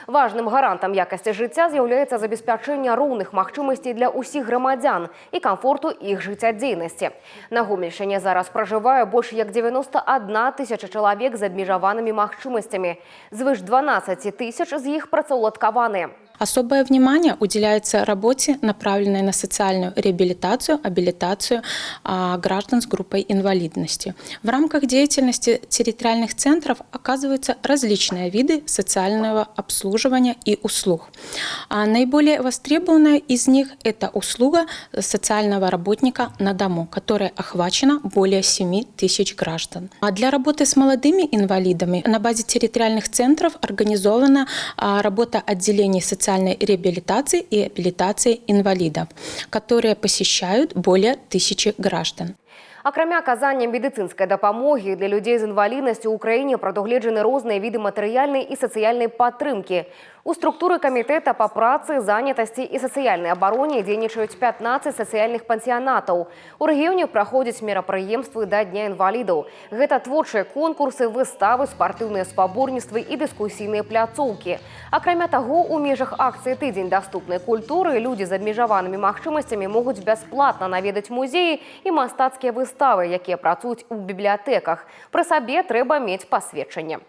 Важным гарантам якасці жыцця з'яўляецца забеспячэнне роўных магчымасцей для ўсіх грамадзян і камфорту іх жыццядзейнасці. На Гомельшчыне зараз пражывае больш як 91 тысяча чалавек з абмежаванымі магчымасцямі. Звыш 12 тысяч з іх працаўладкаваныя. Особое внимание уделяется работе, направленной на социальную реабилитацию, абилитацию граждан с группой инвалидности. В рамках деятельности территориальных центров оказываются различные виды социального обслуживания и услуг. А наиболее востребованная из них – это услуга социального работника на дому, которая охвачена более 7 тысяч граждан. А для работы с молодыми инвалидами на базе территориальных центров организована работа отделений социальной реабилитации и абилитации инвалидов, которые посещают более 1000 граждан. Акрамя аказання медыцынскай дапамогі для людзей з інваліднасцю, ў краіне прадугледжаны розныя віды матэрыяльнай і сацыяльнай падтрымкі. У структуры камітэта па працы, занятасці і сацыяльнай абароне дзейнічаюць 15 сацыяльных пансіянатаў. У рэгіёне праходзяць мерапрыемствы да Дня інвалідаў. Гэта творчыя конкурсы, выставы, спартыўныя спаборніцтвы і дыскусійныя пляцоўкі. Акрамя таго, у межах акцыі «Тыдзень даступнай культуры» людзі з абмежаванымі магчымасцямі могуць бясплатна наведаць музеі і мастацкія выставы, якія працуюць у бібліятэках. Пры сабе трэба мець пасведчанне.